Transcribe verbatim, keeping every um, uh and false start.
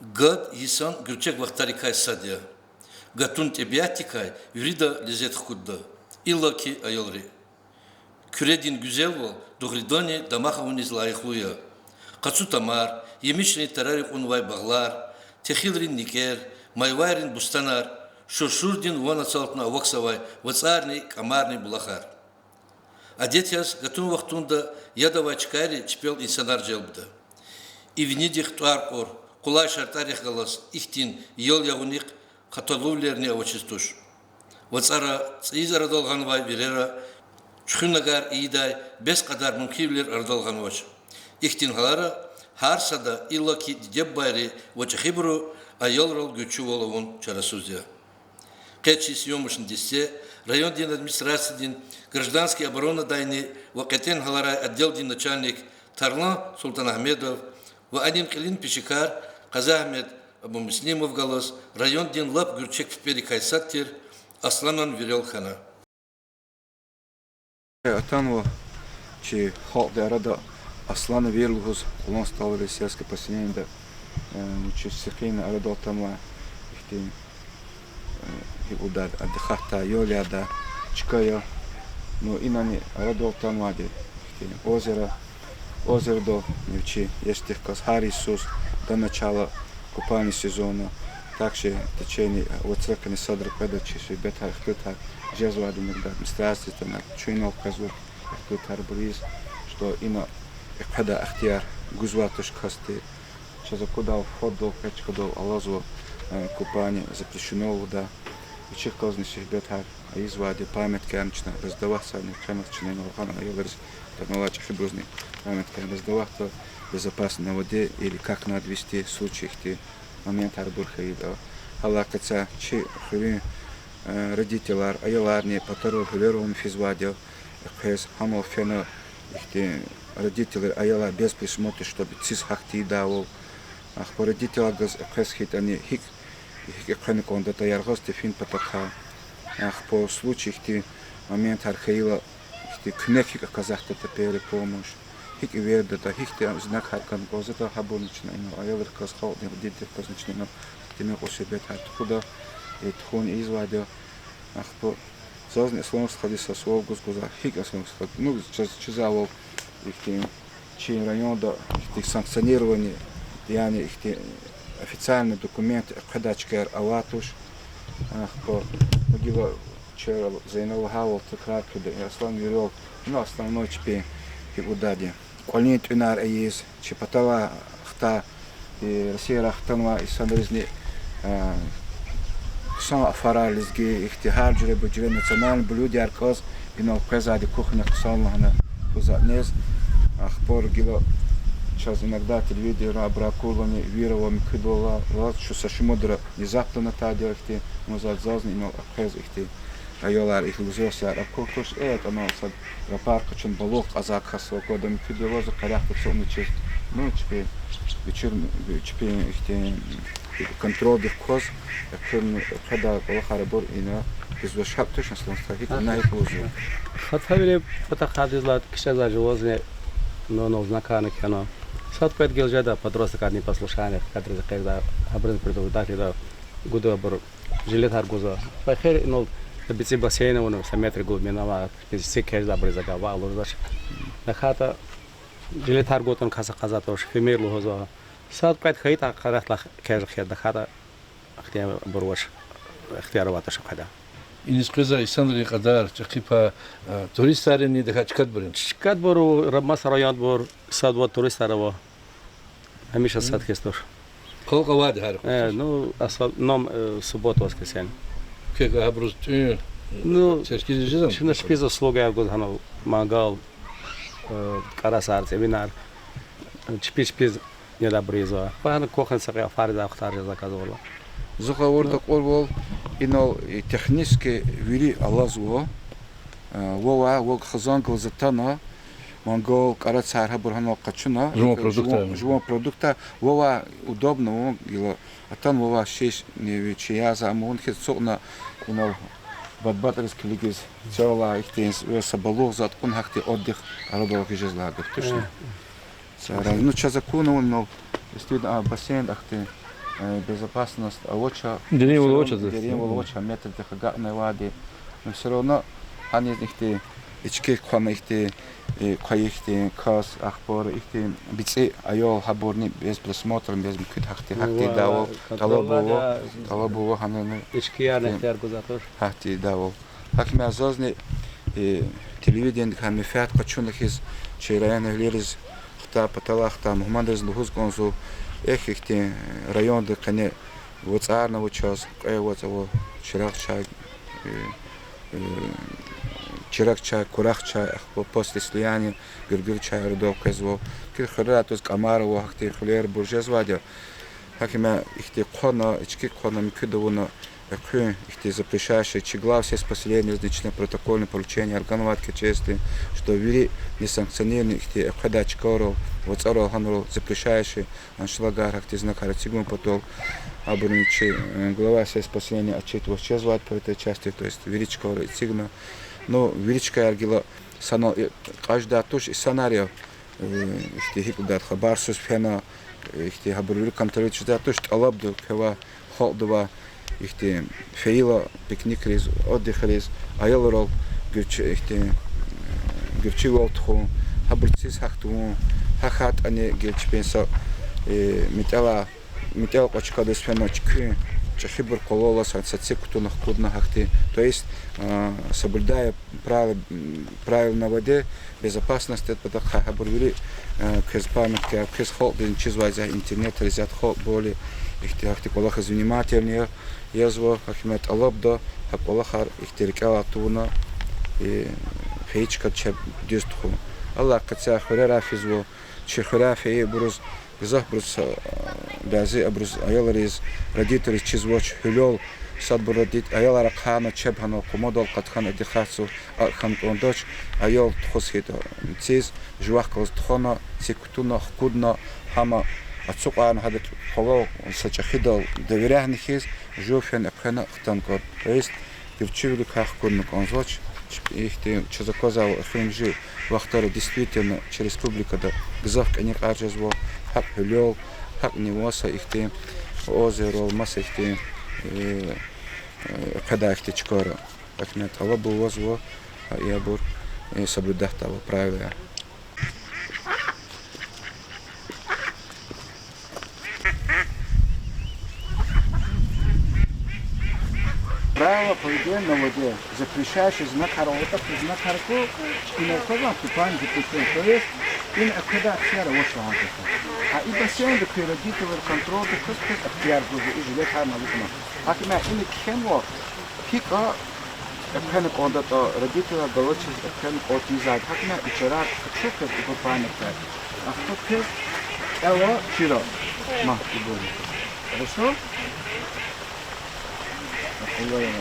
Гад йисан гуьрчег вахтарикай сад я. Гатун тӀебиатдикай вирида лезет хкудда, иллаки аялри. Куьредин гуьзелвал дугъриданни дамах авуниз лайихлу я. Къацу тамар, емишрин тарари кьунвай багълар, техилрин никӀер, майвайрин бустанар, шуршурдин ван ацалтна авахьзавай вацӀарни кӀамарни булахар. Адет яз гатун вахтунда яд авай чкайри чпел инсанар желбда. Ивнидихъ тӀвар кьур, къулай шартӀарихъ галаз ихьтин ял ягъунихъ хаталувилерни авачиз туш. ВацӀара цӀийиз арадал гъанвай вирера чуьхуьнагар ийидай бес кьадар мумкинвилер арадал гъанвач. Ихьтин гьалара гьар сада, иллаки диде-бубайри ва чӀехибуру, аялрал гуьрчивал авун чарасуз я. Къе чи съёмочный десте райондин администрациядин гражданский оборонадайни ва кьетӀен гьаларай отделдин начальник Тарлан Султангьамедов ва анин кьилин пешекар Къазагьмед Абумуслимов галаз райондин лап гуьрчег пипӀерикай сад тир Асланан вирел хьана. Атанва чи халкьдин арада Асланан вир лугьуз, Къулан СтӀалрин сельский поселениеда, э, вучиз сихъин арадал атанвай ихьтин, э, гьикӀ лугьудай, отдыхать авудай, ял ядай чка я. Ну, инани арадал атанвайди ихьтин озеро, озеродал, вичи естихъ галаз гьар йисуз до начала купальный сезона, так же в течение вацракайни садра къведа чи суьгьбетар, ихтилатар жезвайди я администрациядиз, чун инал къвезва ихтилатар абуриз, что ина къведай ихтияр гузвай туш касди. Чаз аквадай, входдал, къе чкадал алазва, э, купание запрещено лугьудай. Вичихъ галазни суьгьбетар ийизвайди я, памяткаяр чна раздаватьзавайди я, къенваз чна инал гъана аялриз, атанвай чӀехибурузни памяткаяр раздаватьда, безопасность на воде или как надо вести в случае ихьтин моментарбур хьайитӀа. Гьалакьица чи хуьруьн, э, родителар, аяларни патарал гьуьлерални физвайди я, э, къвез гьанал фена ихьтин родителар, аялар без присмотра, чтобы циз гьахьтин ийидайвал. Ахпа родителар галаз э къвез хьайитӀани, гьикӀ, гьикӀ э къвена кӀандатӀа, яргъаз тефин патахъай. Ахпа случай ихьтин моментар хьайила, ихьтин куьмек гьикӀ оказатьдатӀа, первая помощь гьикӀ эвердатӀа, гьихьтин знакар кӀан кӀанзаватӀа, гьабурни чна инал аялрихъ галаз, халкьдин родителрихъ галазни чна инал тӀимил кьван суьгьбетар тухуда, э, тухун ийизвайди я. Ахпа зазни Аслан стхадиз са суал гуз кӀанзава, гьикӀ Аслан стха, ну, чаз чизвайвал, ихьтин чи районда ихьтин санкционированный, яни ихьтин официальный документ э къведай чкаяр авай туш. Ахпа гила чара за инал лагьайвал такрар хъийида, Асланан вирел, ну, основной чпин, гьикӀ лугьудайди, кӀвалин тӀуьнар ийиз, чи патавай хтай, э, Россиядай хтанвай инсанризни, э, хъсан афарар, лезги, ихьтин гьар жуьреба-жуьре национальный блюдаяр кӀанз, инал къвезвайди кухня хъсан лагьана лугьузватӀниз. Ахпа гила чаз иногда телевидениера абур акурла, вири ава муькуьдвал алаз, чун са шумудра внезапно атайди я ихьтин, ну, заз, зазни инал къвез ихьтин аялар, ихьтин лугьузвай сяр акур туш, э, атӀана са гапар къачун, балугъ кьазвай кас аквада, муькуьдвал алаз, къарагъда ацукьна вичиз, ну, чпи, вичи, чпин ихьтин контрольдихъ кваз, э, къведай кӀвалахар абур ина физвач. Гьакь туш, Аслан стха, гьикӀ, вуна гьикӀ лугьузва? Хатавилин патахъай дуьзлай кичӀезавай жувазни, ну, ну, знакарни кхьена. Сад-кьвед гила жеда подросткарни непослушание, кадриз экъечӀдай, гьабуруз предупреждать ийида, гуда абур, жилетар гузва. Эхир инал бицӀи бассейн авуна, са метр глубина ава, бицӀи кечӀзавайбуруз агакьвал лугьузвач. ТахьайтӀа жилетар гун кас акъатзавай туш, фемир лугьузва. Сад-кьвед хьайитӀа, къарагъдай кечӀ хьайитӀа, тахьайтӀа ихтияр авач, ихтияр авай туш къведай. Иниз къвезвай инсанрин кьадар, чӀехи пай, э, туристаринни, тахьайтӀа чкадбурун? Чкадбур ра-, маса райондбур, сад-вад туристар ава. Гьамиша сад хьиз туш. Халкь авайди гьар юкъуз? Э, ну, в основном, э, суббота, воскресенье. Квекай гьабуруз тӀуьн, ну, теркиз жезва? Чна чпиз услугаяр гуз гьана, мангал, э, кӀарасар, цӀивинар, чпи-чпиз недабур ийизва. Ва гьана кухня са кьве афаризай вахтар жезва, заказывайла. Зун гъавурда кьурвал, инал, э, технически вири алазва, э, вавай, вав хизан галаз атана, мангал, кӀарацар, гьабур гьанал къачуна, жуван продукта, жуван продукта, вавай удобно вун гила атана, вавай шешни, ви чи яза амун хьиз ацукьна, инал бадбатӀариз килигиз, цевлай ихьтин, ве са балугъ затӀ кьуна, гьахьтин отдых арадал гъиз жез лагьана туш. Са раз, ну, чаз акуна вун инал, действительно, а, бассейн ахьтин, э, безопасность авача, деринвал авача, деринвал авача метрдихъ агакьнавайди. Но всё равно гьаниз ихьтин ички хъвана ихьтин, э, квай ихьтин кас, ахпа ихьтин бицӀи аял, гьабурни без присмотра, без муькуьд гьахьтин, гьахьтин идайвал, тӀалаб ава, тӀалаб ава гьанани, ичкияр ихтияр гузвайди туш, гьахьтин идайвал. Гьакмя зазни, э, телевиденидик гьа менфят къачуна хьиз, чи районэгьлийриз хтай, паталай хтай мугьманриз лугьуз кӀанзава, эхь, ихьтин районда къене вацӀарни ава чаз, кьве вацӀ ава, Чирагъ чай, э, э, Чирагъ чай, Курагъ чай, ахпа после слияния Гуьргуьр чай родов къвезва. Куь хуьрерай туш кӀамар ава, гьахьтин хуьрербур жезвайди я. Гьакмя ихьтин хъвана, ички хъвана, муькуьд авуна, экуьн ихьтин запрещающий, чи глава сельских поселенийзни чна протокольный порученияяр ганвайди я кечезди, что вири несанкционированный ихьтин экъведай чкайрал, вацӀарал, гьанрал запрещающий аншлагар, гьахьтин знакар эцигун патал, абурни чи, э, глава сельских поселений отчитываться жезвайди по этой части, то есть вири чкайрал эцигна. Ну, вири чкаяр гила санал, э, кьаждай туш инсанар я, э, ихьтин гьикӀ лугьудатӀа, хабарсуз фена, э, ихьтин гьабур вири контролировать жедай туш, тӀалабда квевай, халкьдавай, ихьтин фейила пикникриз, отдыхриз, аялрал гуьрч-, ихьтин, э, гуьрчивал тухун, гьабур циз гьахь тавун, гьахьайтӀани гила чпин са, э, метӀелай, метӀел кьван чкадиз фена чуькуьн чӀехибур къвалалаз, гьа са цик кутуна, хкудна гьахьтин. То есть, э, соблюдая правила, м, правила на воде, безопасность, патахъай гьабур вири, э, квез памятка, квез халкьдизни чизвайди я, интернетриз я, халкь более ихьтин гьахьтин кӀвалахриз внимательный я, язва, гьакмя тӀалабда гьа кӀвалахар ихьтин рикӀелай тавуна, э, фейи чка чеб дуьз тухун. Аллагь къецяй хуьрерай физва, чи хуьряй фейибуруз, гзафбуруз, э, бязи абуруз, аялриз, родительриз чизвач, гьуьлел садбур родит-, аялар ахъайна чеб гьана къумадал къаткана, дихъ хьана, акӀ хьана кӀандач, аял тухуз хьайитӀа циз, жувахъ галаз тухвана, цик кутуна, хкудна, гьам ацукьарна, гьадахъ къвалал са чӀехидал доверяйна хьиз, жув фена, экъвена хтана кӀанда. То есть гуьрчивиликай хкудна кӀанзавач. Ихьтин чаз аквазвайвал, эхиримжи вахтара действительно чи республикада гзаф кӀаникьар жезва, гьакӀ гьуьлел, гьакӀни ван са ихьтин озерал, маса ихьтин, э, э, экъведай ихьтин чкайра. Гьакмя тӀалаб авазва, гьа и абур, э, соблюдать авун правилаяр. Правила поведения на воде, запрещающий знакар аватӀа, знакар ку, ина квазан купание запрещён. То есть ина экъведай ихтияр авач лагьана кӀанда. А и бассейнда куь родителар контролда кваз, квез ихтияр гузва и жилетар алукӀна. Гьакмя ина кхьенва, гьикӀ экъвена кӀандатӀа, родителар галачиз экъвена кӀан тийизвайди, гьакмя и чарар къачу квез и купание квез. Ахпа квез кӀела чира. Ма, и бур. Хорошо? Акъуллу авай.